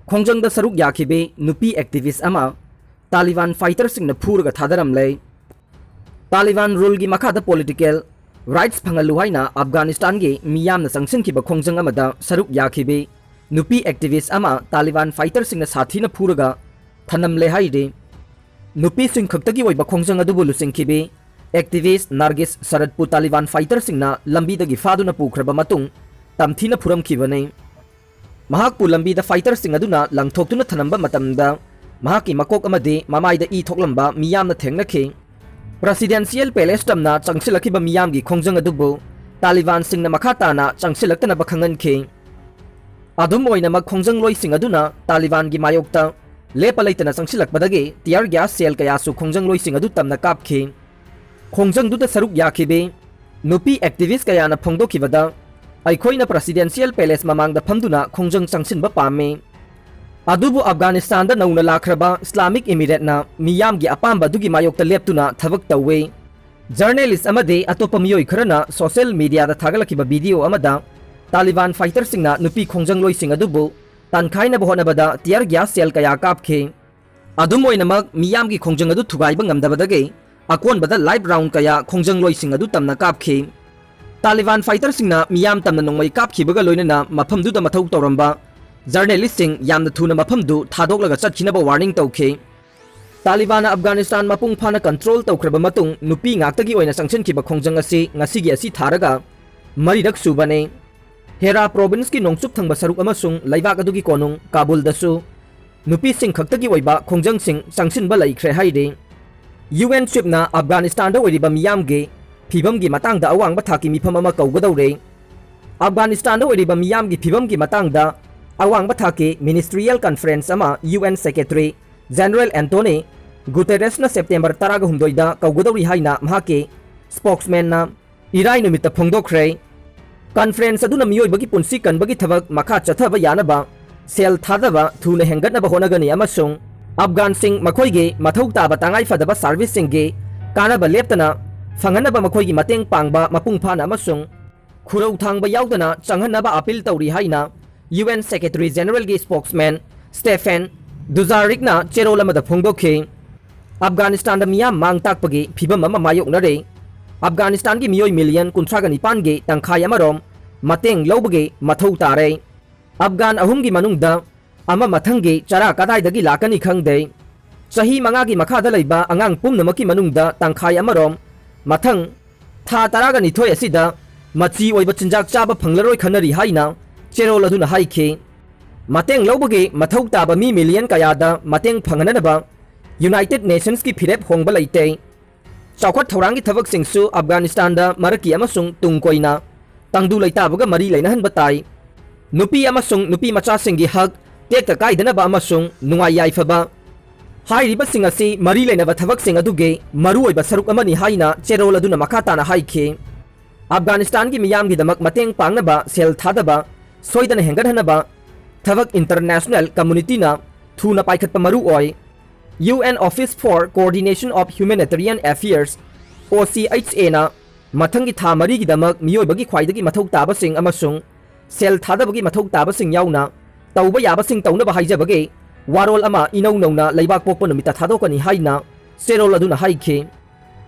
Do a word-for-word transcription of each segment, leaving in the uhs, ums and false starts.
ꯈꯣꯡꯖꯪꯗ ꯁꯔꯨꯛ ꯌꯥꯈꯤꯕꯤ ꯅꯨꯄꯤ activist ꯑꯃ ꯇꯥꯂꯤꯕꯥꯟ fighterꯁꯤꯡꯅ ꯐꯨꯔꯒ ꯊꯥꯗꯔꯝꯂꯦ꯫ ꯇꯥꯂꯤꯕꯥꯟ ruleꯒꯤ ꯃꯈꯥꯗ political rights ꯐꯪꯍꯜꯂꯨ ꯍꯥꯏꯅ ꯑꯐꯒꯥꯅꯤꯁꯇꯥꯟꯒꯤ ꯃꯤꯌꯥꯝꯅ ꯆꯪꯁꯤꯟꯈꯤꯕ ꯈꯣꯡꯖꯪ ꯑꯃꯗ ꯁꯔꯨꯛ ꯌꯥꯈꯤꯕꯤ ꯅꯨꯄꯤ activist ꯑꯃ ꯇꯥꯂꯤꯕꯥꯟ fighterꯁꯤꯡꯅ ꯁꯥꯊꯤꯅ ꯐꯨꯔꯒ ꯊꯅꯝꯂꯦ ꯍꯥꯏꯔꯤ꯫ ꯅꯨꯄꯤꯁꯤꯡ ꯈꯛꯇꯒꯤ ꯑꯣꯏꯕ ꯈꯣꯡꯖꯪ ꯑꯗꯨꯕꯨ ꯂꯨꯆꯤꯡꯈꯤꯕꯤ activist ꯅꯥꯔꯒꯤꯁ ꯁꯔꯠꯄꯨ ꯇꯥꯂꯤꯕꯥꯟ fighterꯁꯤꯡꯅ ꯂꯝꯕꯤꯗꯒꯤ ꯐꯥꯗꯨꯅ ꯄꯨꯈ꯭ꯔꯕ ꯃꯇꯨꯡ ꯇꯝꯊꯤꯅ ꯐꯨꯔꯝꯈꯤꯕꯅꯤ꯫ ꯃꯍꯥꯛꯄꯨ ꯂꯝꯕꯤꯗ fighterꯁꯤꯡ ꯑꯗꯨꯅ ꯂꯪꯊꯣꯛꯇꯨꯅ ꯊꯅꯝꯕ ꯃꯇꯝꯗ ꯃꯍꯥꯛꯀꯤ ꯃꯀꯣꯛ ꯑꯃꯗꯤ ꯃꯃꯥꯏꯗ ꯏ ꯊꯣꯛꯂꯝꯕ ꯃꯤꯌꯥꯝꯅ ꯊꯦꯡꯅꯈꯤ꯫ Presidential Palace ꯇꯝꯅ ꯆꯪꯁꯤꯜꯂꯛꯈꯤꯕ ꯃꯤꯌꯥꯝꯒꯤ ꯈꯣꯡꯖꯪ ꯑꯗꯨꯕꯨ ꯇꯥꯂꯤꯕꯥꯟꯁꯤꯡꯅ ꯃꯈꯥ ꯇꯥꯅ ꯆꯪꯁꯤꯜꯂꯛꯇꯅꯕ ꯈꯪꯍꯟꯈꯤ꯫ ꯑꯗꯨꯝ ꯑꯣꯏꯅꯃꯛ, ꯈꯣꯡꯖꯪꯂꯣꯏꯁꯤꯡ ꯑꯗꯨꯅ ꯇꯥꯂꯤꯕꯥꯟꯒꯤ ꯃꯥꯌꯣꯛꯇ ꯂꯦꯞꯄ ꯂꯩꯇꯅ ꯆꯪꯁꯤꯜꯂꯛꯄꯗꯒꯤ tear gas shell ꯀꯌꯥꯁꯨ ꯈꯣꯡꯖꯪꯂꯣꯏꯁꯤꯡ ꯑꯗꯨ ꯇꯝꯅ ꯀꯥꯞꯈꯤ꯫ ꯈꯣꯡꯖꯪꯗꯨꯗ ꯁꯔꯨꯛ ꯌꯥꯈꯤꯕꯤ ꯅꯨꯄꯤ activist ꯀꯌꯥꯅ ꯐꯣꯡꯗꯣꯛꯈꯤꯕꯗ, "ꯑꯩꯈꯣꯏꯅ Presidential Palace ꯃꯃꯥꯡꯗ ꯐꯝꯗꯨꯅ ꯈꯣꯡꯖꯪ ꯆꯪꯁꯤꯟꯕ ꯄꯥꯝꯃꯤ꯫ ꯑꯗꯨꯕꯨ ꯑꯐꯒꯥꯅꯤꯁꯇꯥꯟꯗ ꯅꯧꯅ ꯂꯥꯛꯈ꯭ꯔꯕ Islamic Emirateꯅ ꯃꯤꯌꯥꯝꯒꯤ ꯑꯄꯥꯝꯕ ꯑꯗꯨꯒꯤ ꯃꯥꯌꯣꯛꯇ ꯂꯦꯞꯇꯨꯅ ꯊꯕꯛ ꯇꯧꯏ꯫" Journalist ꯑꯃꯗꯤ ꯑꯇꯣꯞꯄ ꯃꯤꯑꯣꯏ ꯈꯔꯅ social mediaꯗ ꯊꯥꯒꯠꯂꯛꯈꯤꯕ video ꯑꯃꯗ ꯇꯥꯂꯤꯕꯥꯟ fighterꯁꯤꯡꯅ ꯅꯨꯄꯤ ꯈꯣꯡꯖꯪꯂꯣꯏꯁꯤꯡ ꯑꯗꯨꯕꯨ ꯇꯥꯟꯈꯥꯏꯅꯕ ꯍꯣꯠꯅꯕꯗ tear gas shell ꯀꯌꯥ ꯀꯥꯞꯈꯤ꯫ ꯑꯗꯨꯝ ꯑꯣꯏꯅꯃꯛ, ꯃꯤꯌꯥꯝꯒꯤ ꯈꯣꯡꯖꯪ ꯑꯗꯨ ꯊꯨꯒꯥꯏꯕ ꯉꯝꯗꯕꯗꯒꯤ ꯑꯀꯣꯟꯕꯗ live round ꯀꯌꯥ ꯈꯣꯡꯖꯪꯂꯣꯏꯁꯤꯡ ꯑꯗꯨ ꯇꯝꯅ ꯀꯥꯞꯈꯤ꯫ ꯇꯥꯂꯤꯕꯥꯟ fighterꯁꯤꯡꯅ ꯃꯤꯌꯥꯝ ꯇꯝꯅ ꯅꯣꯡꯃꯩ ꯀꯥꯞꯈꯤꯕꯒ ꯂꯣꯏꯅꯅ ꯃꯐꯝꯗꯨꯗ ꯃꯊꯧ ꯇꯧꯔꯝꯕ journalistꯁꯤꯡ ꯌꯥꯝꯅ ꯊꯨꯅ ꯃꯐꯝꯗꯨ ꯊꯥꯗꯣꯛꯂꯒ ꯆꯠꯈꯤꯅꯕ warning ꯇꯧꯈꯤ꯫ ꯇꯥꯂꯤꯕꯥꯟꯅ ꯑꯐꯒꯥꯅꯤꯁꯇꯥꯟ ꯃꯄꯨꯡ ꯐꯥꯅ control ꯇꯧꯈ꯭ꯔꯕ ꯃꯇꯨꯡ, ꯅꯨꯄꯤ ꯉꯥꯛꯇꯒꯤ ꯑꯣꯏꯅ ꯆꯪꯁꯤꯟꯈꯤꯕ ꯈꯣꯡꯖꯪ ꯑꯁꯤ ꯉꯁꯤꯒꯤ ꯑꯁꯤ ꯊꯥꯔꯒ ꯃꯔꯤꯔꯛ ꯁꯨꯕꯅꯤ꯫ ꯍꯦꯔꯥ provinceꯀꯤ ꯅꯣꯡꯆꯨꯞ ꯊꯪꯕ ꯁꯔꯨꯛ ꯑꯃꯁꯨꯡ ꯂꯩꯕꯥꯛ ꯑꯗꯨꯒꯤ ꯀꯣꯅꯨꯡ ꯀꯥꯕꯨꯜꯗꯁꯨ ꯅꯨꯄꯤꯁꯤꯡ ꯈꯛꯇꯒꯤ ꯑꯣꯏꯕ ꯈꯣꯡꯖꯪꯁꯤꯡ ꯆꯪꯁꯤꯟꯕ ꯂꯩꯈ꯭ꯔꯦ ꯍꯥꯏꯔꯤ꯫ UN Chiefꯅ ꯑꯐꯒꯥꯅꯤꯁꯇꯥꯟꯗ ꯑꯣꯏꯔꯤꯕ ꯃꯤꯌꯥꯝꯒꯤ ꯐꯤꯕꯝꯒꯤ ꯃꯇꯥꯡꯗ ꯑꯋꯥꯡꯕ ꯊꯥꯛꯀꯤ ꯃꯤꯐꯝ ꯑꯃ ꯀꯧꯒꯗꯧꯔꯦ꯫ ꯑꯐꯒꯥꯅꯤꯁꯇꯥꯟꯗ ꯑꯣꯏꯔꯤꯕ ꯃꯤꯌꯥꯝꯒꯤ ꯐꯤꯕꯝꯒꯤ ꯃꯇꯥꯡꯗ ꯑꯋꯥꯡꯕ ꯊꯥꯛꯀꯤ ministerial conference ꯑꯃ UN Secretary General Antonio Guterresꯅ September ꯇꯔꯥꯒ ꯍꯨꯝꯗꯣꯏꯗ ꯀꯧꯒꯗꯧꯔꯤ ꯍꯥꯏꯅ ꯃꯍꯥꯛꯀꯤ spokesmanꯅ ꯏꯔꯥꯏ ꯅꯨꯃꯤꯠꯇ ꯐꯣꯡꯗꯣꯛꯈ꯭ꯔꯦ꯫ Conference ꯑꯗꯨꯅ ꯃꯤꯑꯣꯏꯕꯒꯤ ꯄꯨꯟꯁꯤ ꯀꯟꯕꯒꯤ ꯊꯕꯛ ꯃꯈꯥ ꯆꯠꯊꯕ ꯌꯥꯅꯕ ꯁꯦꯜ ꯊꯥꯗꯕ ꯊꯨꯅ ꯍꯦꯟꯒꯠꯅꯕ ꯍꯣꯠꯅꯒꯅꯤ ꯑꯃꯁꯨꯡ ꯑꯐꯒꯥꯟꯁꯤꯡ ꯃꯈꯣꯏꯒꯤ ꯃꯊꯧ ꯇꯥꯕ ꯇꯉꯥꯏ ꯐꯗꯕ serviceꯁꯤꯡꯒꯤ ꯀꯥꯟꯅꯕ ꯂꯦꯞꯇꯅ ꯐꯪꯍꯟꯅꯕ ꯃꯈꯣꯏꯒꯤ ꯃꯇꯦꯡ ꯄꯥꯡꯕ ꯃꯄꯨꯡ ꯐꯥꯅ ꯑꯃꯁꯨꯡ ꯈꯨꯔꯧ ꯊꯥꯡꯕ ꯌꯥꯎꯗꯅ ꯆꯪꯍꯟꯅꯕ appeal ꯇꯧꯔꯤ ꯍꯥꯏꯅ UN Secretary Generalꯒꯤ spokesman ꯁ꯭ꯇꯦꯐꯦꯟ ꯗꯨꯖꯥꯔꯤꯛꯅ ꯆꯦꯔꯣꯜ ꯑꯃꯗ ꯐꯣꯡꯗꯣꯛꯈꯤ꯫ ꯑꯐꯒꯥꯅꯤꯁꯇꯥꯟꯗ ꯃꯤꯌꯥꯝ ꯃꯥꯡ ꯇꯥꯛꯄꯒꯤ ꯐꯤꯚꯝ ꯑꯃ ꯃꯥꯌꯣꯛꯅꯔꯦ꯫ ꯑꯐꯒꯥꯅꯤꯁꯇꯥꯟꯒꯤ ꯃꯤꯑꯣꯏ ꯃꯤꯂꯤꯌꯟ ꯀꯨꯟꯊ꯭ꯔꯥꯒ ꯅꯤꯄꯥꯟꯒꯤ ꯇꯪꯈꯥꯏ ꯑꯃꯔꯣꯝ ꯃꯇꯦꯡ ꯂꯧꯕꯒꯤ ꯃꯊꯧ ꯇꯥꯔꯦ꯫ ꯑꯐꯒꯥꯟ ꯑꯍꯨꯝꯒꯤ ꯃꯅꯨꯡꯗ ꯑꯃ ꯃꯊꯪꯒꯤ ꯆꯔꯥ ꯀꯗꯥꯏꯗꯒꯤ ꯂꯥꯛꯀꯅꯤ ꯈꯪꯗꯦ꯫ ꯆꯍꯤ ꯃꯉꯥꯒꯤ ꯃꯈꯥꯗ ꯂꯩꯕ ꯑꯉꯥꯡ ꯄꯨꯝꯅꯃꯛꯀꯤ ꯃꯅꯨꯡꯗ ꯇꯪꯈꯥꯏ ꯑꯃꯔꯣꯝ ꯃꯊꯪ ꯊꯥ ꯇꯔꯥꯒ ꯅꯤꯊꯣꯏ ꯑꯁꯤꯗ ꯃꯆꯤ ꯑꯣꯏꯕ ꯆꯤꯟꯖꯥꯛ ꯆꯥꯕ ꯐꯪꯂꯔꯣꯏ ꯈꯟꯅꯔꯤ ꯍꯥꯏꯅ ꯆꯦꯔꯣꯜ ꯑꯗꯨꯅ ꯍꯥꯏꯈꯤ꯫ ꯃꯇꯦꯡ ꯂꯧꯕꯒꯤ ꯃꯊꯧ ꯇꯥꯕ ꯃꯤ ꯃꯤꯂꯤꯌꯟ ꯀꯌꯥꯗ ꯃꯇꯦꯡ ꯐꯪꯍꯟꯅꯅꯕ ꯌꯨꯅꯥꯏꯇꯦꯗ ꯅꯦꯁꯟꯁꯀꯤ ꯐꯤꯔꯦꯞ ꯍꯣꯡꯕ ꯂꯩꯇꯦ꯫ ꯆꯥꯎꯈꯠ ꯊꯧꯔꯥꯡꯒꯤ ꯊꯕꯛꯁꯤꯡꯁꯨ ꯑꯐꯒꯥꯅꯤꯁꯇꯥꯟꯗ ꯃꯔꯛꯀꯤ ꯑꯃꯁꯨꯡ ꯇꯨꯡ ꯀꯣꯏꯅ ꯇꯪꯗꯨ ꯂꯩꯇꯥꯕꯒ ꯃꯔꯤ ꯂꯩꯅꯍꯟꯕ ꯇꯥꯏ꯫ ꯅꯨꯄꯤ ꯑꯃꯁꯨꯡ ꯅꯨꯄꯤ ꯃꯆꯥꯁꯤꯡꯒꯤ ꯍꯛ ꯇꯦꯛꯇ ꯀꯥꯏꯗꯅꯕ ꯑꯃꯁꯨꯡ ꯅꯨꯡꯉꯥꯏ ꯌꯥꯏꯐꯕ ꯍꯥꯏꯔꯤꯕꯁꯤꯡ ꯑꯁꯤ ꯃꯔꯤ ꯂꯩꯅꯕ ꯊꯕꯛꯁꯤꯡ ꯑꯗꯨꯒꯤ ꯃꯔꯨꯑꯣꯏꯕ ꯁꯔꯨꯛ ꯑꯃꯅꯤ ꯍꯥꯏꯅ ꯆꯦꯔꯣꯜ ꯑꯗꯨꯅ ꯃꯈꯥ ꯇꯥꯅ ꯍꯥꯏꯈꯤ꯫ ꯑꯐꯒꯥꯅꯤꯁꯇꯥꯟꯒꯤ ꯃꯤꯌꯥꯝꯒꯤꯗꯃꯛ ꯃꯇꯦꯡ ꯄꯥꯡꯅꯕ ꯁꯦꯜ ꯊꯥꯗꯕ ꯁꯣꯏꯗꯅ ꯍꯦꯟꯒꯠꯍꯟꯅꯕ ꯊꯕꯛ ꯏꯟꯇꯔꯅꯦꯁꯅꯦꯜ ꯀꯝꯃꯨꯅꯤꯇꯤꯅ ꯊꯨꯅ ꯄꯥꯏꯈꯠꯄ ꯃꯔꯨ ꯑꯣꯏ꯫ U N Office for Coordination of Humanitarian Affairs, ꯑꯣ ꯁꯤ ꯑꯩꯆ ꯑꯦꯅ ꯃꯊꯪꯒꯤ ꯊꯥ ꯃꯔꯤꯒꯤꯗꯃꯛ ꯃꯤꯑꯣꯏꯕꯒꯤ ꯈ꯭ꯋꯥꯏꯗꯒꯤ ꯃꯊꯧ ꯇꯥꯕꯁꯤꯡ ꯑꯃꯁꯨꯡ ꯁꯦꯜ ꯊꯥꯗꯕꯒꯤ ꯃꯊꯧ ꯇꯥꯕꯁꯤꯡ ꯌꯥꯎꯅ ꯇꯧꯕ ꯌꯥꯕꯁꯤꯡ ꯇꯧꯅꯕ ꯍꯥꯏꯖꯕꯒꯤ ꯋꯥꯔꯣꯜ ꯑꯃ ꯏꯅꯧ ꯅꯧꯅ ꯂꯩꯕꯥꯛ ꯄꯣꯛꯄ ꯅꯨꯃꯤꯠꯇ ꯊꯥꯗꯣꯛꯀꯅꯤ ꯍꯥꯏꯅ ꯆꯦꯔꯣꯜ ꯑꯗꯨꯅ ꯍꯥꯏꯈꯤ꯫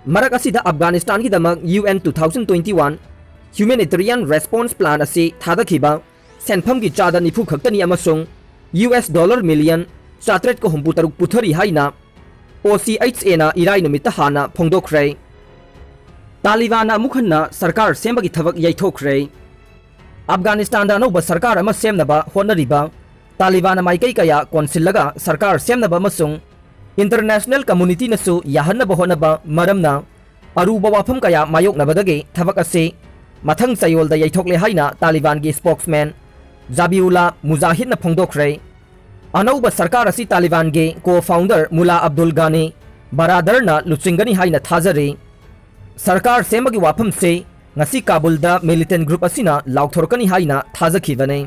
ꯃꯔꯛ ꯑꯁꯤꯗ ꯑꯐꯒꯥꯅꯤꯁꯇꯥꯟꯒꯤꯗꯃꯛ U N two thousand twenty-one Humanitarian Response Plan ꯑꯁꯤ ꯊꯥꯗꯈꯤꯕ ꯁꯦꯟꯐꯝꯒꯤ ꯆꯥꯗ ꯅꯤꯐꯨ ꯈꯛꯇꯅꯤ ꯑꯃꯁꯨꯡ ꯌꯨ ꯑꯦꯁ ꯗꯣꯂꯔ ꯃꯤꯂꯤꯌꯟ ꯆꯥꯇ꯭ꯔꯦꯠꯀ ꯍꯨꯝꯐꯨ ꯇꯔꯨꯛ ꯄꯨꯊꯔꯤ ꯍꯥꯏꯅ ꯑꯣ ꯁꯤ ꯑꯩꯆ ꯑꯦꯅ ꯏꯔꯥꯏ ꯅꯨꯃꯤꯠꯇ ꯍꯥꯟꯅ ꯐꯣꯡꯗꯣꯛꯈ꯭ꯔꯦ꯫ ꯇꯥꯂꯤꯕꯥꯟꯅ ꯑꯃꯨꯛ ꯍꯟꯅ ꯁꯔꯀꯥꯔ ꯁꯦꯝꯕꯒꯤ ꯊꯕꯛ ꯌꯩꯊꯣꯛꯈ꯭ꯔꯦ꯫ ꯑꯐꯒꯥꯅꯤꯁꯇꯥꯟꯗ ꯑꯅꯧꯕ ꯁꯔꯀꯥꯔ ꯑꯃ ꯁꯦꯝꯅꯕ ꯍꯣꯠꯅꯔꯤꯕ ꯇꯥꯂꯤꯕꯥꯟꯅ ꯃꯥꯏꯀꯩ ꯀꯌꯥ ꯀꯣꯟꯁꯤꯜꯂꯒ ꯁꯔꯀꯥꯔ ꯁꯦꯝꯅꯕ ꯑꯃꯁꯨꯡ ꯏꯟꯇꯔꯅꯦꯁꯅꯦꯜ ꯀꯝꯃꯨꯅꯤꯇꯤꯅꯁꯨ ꯌꯥꯍꯟꯅꯕ ꯍꯣꯠꯅꯕ ꯃꯔꯝꯅ ꯑꯔꯨꯕ ꯋꯥꯐꯝ ꯀꯌꯥ ꯃꯥꯌꯣꯛꯅꯕꯗꯒꯤ ꯊꯕꯛ ꯑꯁꯤ ꯃꯊꯪ ꯆꯌꯣꯜꯗ ꯌꯩꯊꯣꯛꯂꯦ ꯍꯥꯏꯅ ꯇꯥꯂꯤꯕꯥꯟꯒꯤ ꯁ꯭ꯄꯣꯛꯁꯃꯦꯟ ꯖꯥꯕꯤꯎꯂꯥ ꯃꯨꯖꯥꯍꯤꯗꯅ ꯐꯣꯡꯗꯣꯛꯈ꯭ꯔꯦ꯫ ꯑꯅꯧꯕ ꯁꯔꯀꯥꯔ ꯑꯁꯤ ꯇꯥꯂꯤꯕꯥꯟꯒꯤ ꯀꯣ ꯐꯥꯎꯟꯗꯔ ꯃꯨꯂꯥ ꯑꯕꯗꯨꯜ ꯒꯥꯅꯤ ꯕꯔꯥꯗꯔꯅ ꯂꯨꯆꯤꯡꯒꯅꯤ ꯍꯥꯏꯅ ꯊꯥꯖꯔꯤ꯫ ꯁꯔꯀꯥꯔ ꯁꯦꯝꯕꯒꯤ ꯋꯥꯐꯝꯁꯤ ꯉꯁꯤ ꯀꯥꯕꯨꯜꯗ ꯃꯤꯂꯤꯇꯦꯟ ꯒ꯭ꯔꯨꯞ ꯑꯁꯤꯅ ꯂꯥꯎꯊꯣꯔꯛꯀꯅꯤ ꯍꯥꯏꯅ ꯊꯥꯖꯈꯤꯕꯅꯤ꯫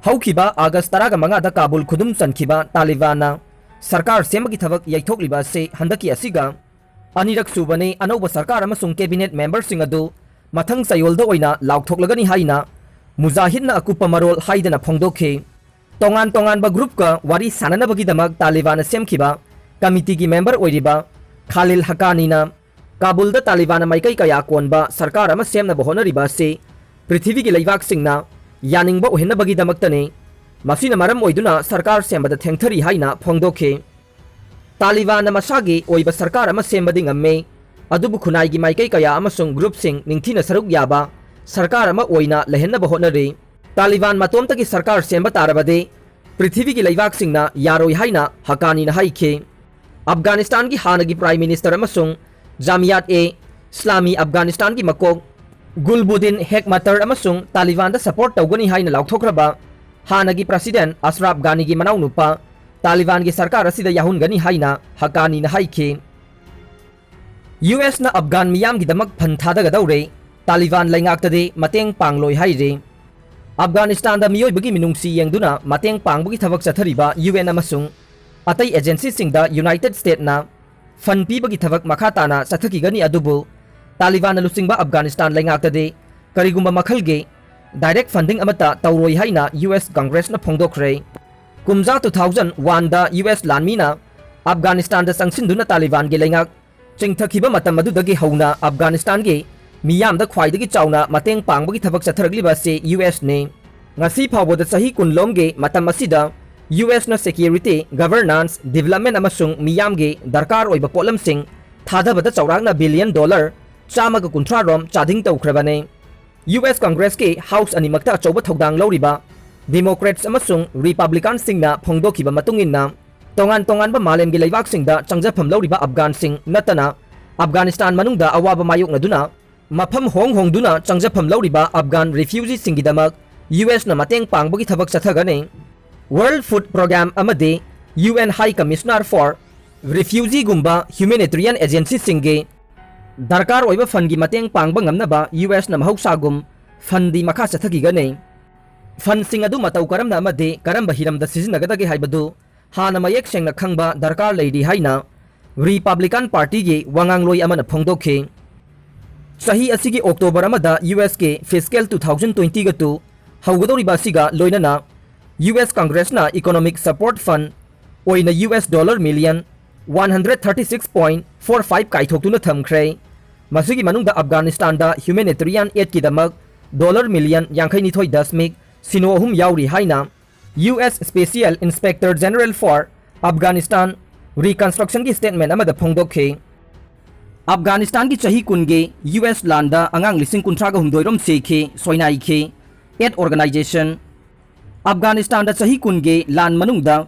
ꯍꯧꯈꯤꯕ ꯑꯥꯒꯁ ꯇꯔꯥꯒ ꯃꯉꯥꯗ ꯀꯥꯕꯨꯜ ꯈꯨꯗꯨꯝ ꯆꯟꯈꯤꯕ ꯇꯥꯂꯤꯕꯥꯟꯅ ꯁꯔꯀꯥꯔ ꯁꯦꯝꯕꯒꯤ ꯊꯕꯛ ꯌꯩꯊꯣꯛꯂꯤꯕ ꯑꯁꯤ ꯍꯟꯗꯛꯀꯤ ꯑꯁꯤꯒ ꯑꯅꯤꯔꯛ ꯁꯨꯕꯅꯤ꯫ ꯑꯅꯧꯕ ꯁꯔꯀꯥꯔ ꯑꯃꯁꯨꯡ ꯀꯦꯕꯤꯅꯦꯠ ꯃꯦꯝꯕꯔꯁꯤꯡ ꯑꯗꯨ ꯃꯊꯪ ꯆꯌꯣꯜꯗ ꯑꯣꯏꯅ ꯂꯥꯎꯊꯣꯛꯂꯒꯅꯤ ꯍꯥꯏꯅ ꯃꯨꯖꯥꯍꯤꯗꯅ ꯑꯀꯨꯞꯄ ꯃꯔꯣꯜ ꯍꯥꯏꯗꯅ ꯐꯣꯡꯗꯣꯛꯈꯤ꯫ ꯇꯣꯉꯥꯟ ꯇꯣꯉꯥꯟꯕ ꯒ꯭ꯔꯨꯞꯀ ꯋꯥꯔꯤ ꯁꯥꯟꯅꯅꯕꯒꯤꯗꯃꯛ ꯇꯥꯂꯤꯕꯥꯟꯅ ꯁꯦꯝꯈꯤꯕ ꯀꯃꯤꯇꯤꯒꯤ ꯃꯦꯝꯕꯔ ꯑꯣꯏꯔꯤꯕ ꯈꯥꯂꯤꯜ ꯍꯛꯀꯥꯅꯤꯅ ꯀꯥꯕꯨꯜꯗ ꯇꯥꯂꯤꯕꯥꯟꯅ ꯃꯥꯏꯀꯩ ꯀꯌꯥ ꯀꯣꯟꯕ ꯁꯔꯀꯥꯔ ꯑꯃ ꯁꯦꯝꯅꯕ ꯍꯣꯠꯅꯔꯤꯕ ꯑꯁꯤ ꯄ꯭ꯔꯤꯊꯤꯕꯤꯒꯤ ꯂꯩꯕꯥꯛꯁꯤꯡꯅ ꯌꯥꯅꯤꯡꯕ ꯑꯣꯏꯍꯟꯅꯕꯒꯤꯗꯃꯛꯇꯅꯤ꯫ ꯃꯁꯤꯅ ꯃꯔꯝ ꯑꯣꯏꯗꯨꯅ ꯁꯔꯀꯥꯔ ꯁꯦꯝꯕꯗ ꯊꯦꯡꯊꯔꯤ ꯍꯥꯏꯅ ꯐꯣꯡꯗꯣꯛꯈꯤ꯫ ꯇꯥꯂꯤꯕꯥꯟꯅ ꯃꯁꯥꯒꯤ ꯑꯣꯏꯕ ꯁꯔꯀꯥꯔ ꯑꯃ ꯁꯦꯝꯕꯗꯤ ꯉꯝꯃꯤ, ꯑꯗꯨꯕꯨ ꯈꯨꯟꯅꯥꯏꯒꯤ ꯃꯥꯏꯀꯩ ꯀꯌꯥ ꯑꯃꯁꯨꯡ ꯒ꯭ꯔꯨꯞꯁꯤꯡ ꯅꯤꯡꯊꯤꯅ ꯁꯔꯨꯛ ꯌꯥꯕ ꯁꯔꯀꯥꯔ ꯑꯃ ꯑꯣꯏꯅ ꯂꯩꯍꯟꯅꯕ ꯍꯣꯠꯅꯔꯤ꯫ ꯇꯥꯂꯤꯕꯥꯟ ꯃꯇꯣꯝꯇꯒꯤ ꯁꯔꯀꯥꯔ ꯁꯦꯝꯕ ꯇꯥꯔꯕꯗꯤ ꯄ꯭ꯔꯤꯊꯤꯕꯤꯒꯤ ꯂꯩꯕꯥꯛꯁꯤꯡꯅ ꯌꯥꯔꯣꯏ ꯍꯥꯏꯅ ꯍꯛꯀꯥꯅꯤꯅ ꯍꯥꯏꯈꯤ꯫ ꯑꯐꯒꯥꯅꯤꯁꯇꯥꯟꯒꯤ ꯍꯥꯟꯅꯒꯤ ꯄ꯭ꯔꯥꯏꯝ ꯃꯤꯅꯤꯁꯇꯔ ꯑꯃꯁꯨꯡ ꯖꯥꯃꯤꯌꯥꯠ ꯑꯦ ꯏꯁꯂꯥꯃꯤ ꯑꯐꯒꯥꯅꯤꯁꯇꯥꯟꯒꯤ ꯃꯀꯣꯛ ꯒꯨꯜꯕꯨꯗꯤꯟ ꯍꯦꯛꯃꯇꯔ ꯑꯃꯁꯨꯡ ꯇꯥꯂꯤꯕꯥꯟꯗ ꯁꯄꯣꯔꯠ ꯇꯧꯒꯅꯤ ꯍꯥꯏꯅ ꯂꯥꯎꯊꯣꯛꯈ꯭ꯔꯕ ꯍꯥꯟꯅꯒꯤ ꯄ꯭ꯔꯁꯤꯗꯦꯟꯠ ꯑꯁꯔꯥꯐ ꯒꯥꯅꯤꯒꯤ ꯃꯅꯥꯎꯅꯨꯄꯥ ꯇꯥꯂꯤꯕꯥꯟꯒꯤ ꯁꯔꯀꯥꯔ ꯑꯁꯤꯗ ꯌꯥꯍꯟꯒꯅꯤ ꯍꯥꯏꯅ ꯍꯛꯀꯥꯅꯤꯅ ꯍꯥꯏꯈꯤ꯫ ꯌꯨ ꯑꯦꯁꯅ ꯑꯐꯒꯥꯟ ꯃꯤꯌꯥꯝꯒꯤꯗꯃꯛ ꯐꯟ ꯊꯥꯗꯒꯗꯧꯔꯦ, ꯇꯥꯂꯤꯕꯥꯟ ꯂꯩꯉꯥꯛꯇꯗꯤ ꯃꯇꯦꯡ ꯄꯥꯡꯂꯣꯏ ꯍꯥꯏꯔꯤ꯫ ꯑꯐꯒꯥꯅꯤꯁꯇꯥꯟꯗ ꯃꯤꯑꯣꯏꯕꯒꯤ ꯃꯤꯅꯨꯡꯁꯤ ꯌꯦꯡꯗꯨꯅ ꯃꯇꯦꯡ ꯄꯥꯡꯕꯒꯤ ꯊꯕꯛ ꯆꯠꯊꯔꯤꯕ ꯌꯨ ꯑꯦꯟ ꯑꯃꯁꯨꯡ ꯑꯇꯩ ꯑꯦꯖꯦꯟꯁꯤꯁꯤꯡꯗ ꯌꯨꯅꯥꯏꯇꯦꯗ ꯁ꯭ꯇꯦꯠꯅ ꯐꯟ ꯄꯤꯕꯒꯤ ꯊꯕꯛ ꯃꯈꯥ ꯇꯥꯅ ꯆꯠꯊꯈꯤꯒꯅꯤ, ꯑꯗꯨꯕꯨ ꯇꯥꯂꯤꯕꯥꯟꯅ ꯂꯨꯆꯤꯡꯕ ꯑꯐꯒꯥꯅꯤꯁꯇꯥꯟ ꯂꯩꯉꯥꯛꯇꯗꯤ ꯀꯔꯤꯒꯨꯝꯕ ꯃꯈꯜꯒꯤ ꯗꯥꯏꯔꯦꯛ ꯐꯟꯗꯤꯡ ꯑꯃꯠꯇ ꯇꯧꯔꯣꯏ ꯍꯥꯏꯅ ꯌꯨ ꯑꯦꯁ ꯀꯪꯒ꯭ꯔꯦꯁꯅ ꯐꯣꯡꯗꯣꯛꯈ꯭ꯔꯦ꯫ ꯀꯨꯝꯖꯥ ꯇꯨ ꯊꯥꯎꯖꯟ ꯋꯥꯟꯗ ꯌꯨ ꯑꯦꯁ ꯂꯥꯟꯃꯤꯅ ꯑꯐꯒꯥꯅꯤꯁꯇꯥꯟꯗ ꯆꯪꯁꯤꯟꯗꯨꯅ ꯇꯥꯂꯤꯕꯥꯟꯒꯤ ꯂꯩꯉꯥꯛ ꯆꯤꯡꯊꯈꯤꯕ ꯃꯇꯝ ꯑꯗꯨꯗꯒꯤ ꯍꯧꯅ ꯑꯐꯒꯥꯅꯤꯁꯇꯥꯟꯒꯤ ꯃꯤꯌꯥꯝꯗ ꯈ꯭ꯋꯥꯏꯗꯒꯤ ꯆꯥꯎꯅ ꯃꯇꯦꯡ ꯄꯥꯡꯕꯒꯤ ꯊꯕꯛ ꯆꯠꯊꯔꯛꯂꯤꯕ ꯑꯁꯤ ꯌꯨ ꯑꯦꯁꯅꯤ꯫ ꯉꯁꯤ ꯐꯥꯎꯕꯗ ꯆꯍꯤ ꯀꯨꯟꯂꯣꯝꯒꯤ ꯃꯇꯝ ꯑꯁꯤꯗ ꯌꯨ ꯑꯦꯁꯅ ꯁꯦꯀ꯭ꯌꯨꯔꯤꯇꯤ, ꯒꯚꯔꯅꯥꯟꯁ, ꯗꯤꯚꯂꯞꯃꯦꯟ ꯑꯃꯁꯨꯡ ꯃꯤꯌꯥꯝꯒꯤ ꯗꯔꯀꯥꯔ ꯑꯣꯏꯕ ꯄꯣꯠꯂꯝꯁꯤꯡ ꯊꯥꯗꯕꯗ ꯆꯥꯎꯔꯥꯛꯅ ꯕꯤꯂꯤꯌꯟ ꯗꯣꯂꯔ ꯆꯥꯝꯃꯒ ꯀꯨꯟꯊ꯭ꯔꯥ ꯔꯣꯝ ꯆꯥꯗꯤꯡ ꯇꯧꯈ꯭ꯔꯕꯅꯤ꯫ ꯌꯨ ꯑꯦꯁ ꯀꯪꯒ꯭ꯔꯦꯁꯀꯤ ꯍꯥꯎꯁ ꯑꯅꯤꯃꯛꯇ ꯑꯆꯧꯕ ꯊꯧꯗꯥꯡ ꯂꯧꯔꯤꯕ ꯗꯤꯃꯣꯀ꯭ꯔꯦꯠꯁ ꯑꯃꯁꯨꯡ ꯔꯤꯄꯕ꯭ꯂꯤꯀꯥꯟꯁꯤꯡꯅ ꯐꯣꯡꯗꯣꯛꯈꯤꯕ ꯃꯇꯨꯡ ꯏꯟꯅ, ꯇꯣꯉꯥꯟ ꯇꯣꯉꯥꯟꯕ ꯃꯥꯂꯦꯝꯒꯤ ꯂꯩꯕꯥꯛꯁꯤꯡꯗ ꯆꯪꯖꯐꯝ ꯂꯧꯔꯤꯕ ꯑꯐꯒꯥꯟꯁꯤꯡ ꯅꯠꯇꯅ, ꯑꯐꯒꯥꯅꯤꯁꯇꯥꯟ ꯃꯅꯨꯡꯗ ꯑꯋꯥꯕ ꯃꯥꯌꯣꯛꯅꯗꯨꯅ ꯃꯐꯝ ꯍꯣꯡ ꯍꯣꯡꯗꯨꯅ ꯆꯪꯖꯐꯝ ꯂꯧꯔꯤꯕ ꯑꯐꯒꯥꯟ ꯔꯤꯐ꯭ꯌꯨꯖꯤꯁꯤꯡꯒꯤꯗꯃꯛ ꯌꯨ ꯑꯦꯁꯅ ꯃꯇꯦꯡ ꯄꯥꯡꯕꯒꯤ ꯊꯕꯛ ꯆꯠꯊꯒꯅꯤ꯫ ꯋꯥꯔꯜꯗ ꯐꯨꯗ ꯄ꯭ꯔꯣꯒ꯭ꯔꯥꯝ ꯑꯃꯗꯤ U N high commissioner for ꯔꯤꯐ꯭ꯌꯨꯖꯤꯒꯨꯝꯕ ꯍ꯭ꯌꯨꯃꯦꯅꯤꯇꯔꯤꯌꯟ ꯑꯦꯖꯦꯟꯁꯤꯁꯤꯡꯒꯤ ꯗꯔꯀꯥꯔ ꯑꯣꯏꯕ ꯐꯟꯒꯤ ꯃꯇꯦꯡ ꯄꯥꯡꯕ ꯉꯝꯅꯕ ꯌꯨ ꯑꯦꯁꯅ ꯃꯍꯧꯁꯥꯒꯨꯝ ꯐꯟꯗꯤ ꯃꯈꯥ ꯆꯠꯊꯈꯤꯒꯅꯤ꯫ ꯐꯟꯁꯤꯡ ꯑꯗꯨ ꯃꯇꯧ ꯀꯔꯝꯅ ꯑꯃꯗꯤ ꯀꯔꯝꯕ ꯍꯤꯔꯝꯗ ꯁꯤꯖꯤꯟꯅꯒꯗꯒꯦ ꯍꯥꯏꯕꯗꯨ ꯍꯥꯟꯅ ꯃꯌꯦꯛ ꯁꯦꯡꯅ ꯈꯪꯕ ꯗꯔꯀꯥꯔ ꯂꯩꯔꯤ ꯍꯥꯏꯅ ꯔꯤꯄꯕ꯭ꯂꯤꯀꯥꯟ ꯄꯥꯔꯇꯤꯒꯤ ꯋꯥꯉꯥꯡꯂꯣꯏ ꯑꯃꯅ ꯐꯣꯡꯗꯣꯛꯈꯤ꯫ ꯆꯍꯤ ꯑꯁꯤꯒꯤ ꯑꯣꯛꯇꯣꯕꯔ ꯑꯃꯗ ꯌꯨ ꯑꯦꯁꯀꯤ ꯐꯤꯁꯀꯦꯜ ꯇꯨ ꯊꯥꯎꯖꯟ ꯇ꯭ꯋꯦꯟꯇꯤꯒ ꯇꯨ ꯍꯧꯒꯗꯧꯔꯤꯕ ꯑꯁꯤꯒ ꯂꯣꯏꯅꯅ ꯌꯨ ꯑꯦꯁ Congressꯅ Economic Support Fund ꯑꯣꯏꯅ ꯌꯨ ꯑꯦꯁ dollar million one hundred thirty six point four five ꯀꯥꯏꯊꯣꯛꯇꯨꯅ ꯊꯝꯈ꯭ꯔꯦ꯫ ꯃꯁꯤꯒꯤ ꯃꯅꯨꯡꯗ ꯑꯐꯒꯥꯅꯤꯁꯇꯥꯟꯗ humanitarian aidꯀꯤꯗꯃꯛ dollar million ꯌꯥꯡꯈꯩꯅꯤꯊꯣꯏ ꯗꯁꯃꯤꯛ ꯁꯤꯅꯣ ꯑꯍꯨꯝ ꯌꯥꯎꯔꯤ ꯍꯥꯏꯅ U S Special Inspector General for Afghanistan Reconstructionꯒꯤ statement ꯑꯃꯗ ꯐꯣꯡꯗꯣꯛꯈꯤ꯫ ꯑꯐꯒꯥꯅꯤꯁꯇꯥꯟꯒꯤ ꯆꯍꯤ ꯀꯨꯟꯒꯤ ꯌꯨ ꯑꯦꯁ ꯂꯥꯟꯗ ꯑꯉꯥꯡ ꯂꯤꯁꯤꯡ ꯀꯨꯟꯊ꯭ꯔꯥꯒ ꯍꯨꯝꯗꯣꯏ ꯔꯣꯝ ꯁꯤꯈꯤ, ꯁꯣꯏꯅꯥꯏꯈꯤ꯫ Aid Organization꯫ ꯑꯐꯒꯥꯅꯤꯁꯇꯥꯟꯗ ꯆꯍꯤ ꯀꯨꯟꯒꯤ ꯂꯥꯟ ꯃꯅꯨꯡꯗ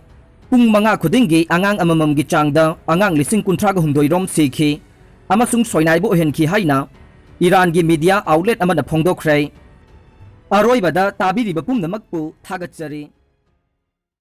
ꯄꯨꯡ ꯃꯉꯥ ꯈꯨꯗꯤꯡꯒꯤ ꯑꯉꯥꯡ ꯑꯃꯃꯝꯒꯤ ꯆꯥꯡꯗ ꯑꯉꯥꯡ ꯂꯤꯁꯤꯡ ꯀꯨꯟꯊ꯭ꯔꯥꯒ ꯍꯨꯝꯗꯣꯏ ꯔꯣꯝ ꯁꯤꯈꯤ ꯑꯃꯁꯨꯡ ꯁꯣꯏꯅꯥꯏꯕ ꯑꯣꯏꯍꯟꯈꯤ ꯍꯥꯏꯅ ꯏꯔꯥꯟꯒꯤ media outlet ꯑꯃꯅ ꯐꯣꯡꯗꯣꯛꯈ꯭ꯔꯦ꯫ ꯑꯔꯣꯏꯕꯗ ꯇꯥꯕꯤꯔꯤꯕ ꯄꯨꯝꯅꯃꯛꯄꯨ ꯊꯥꯒꯠꯆꯔꯤ꯫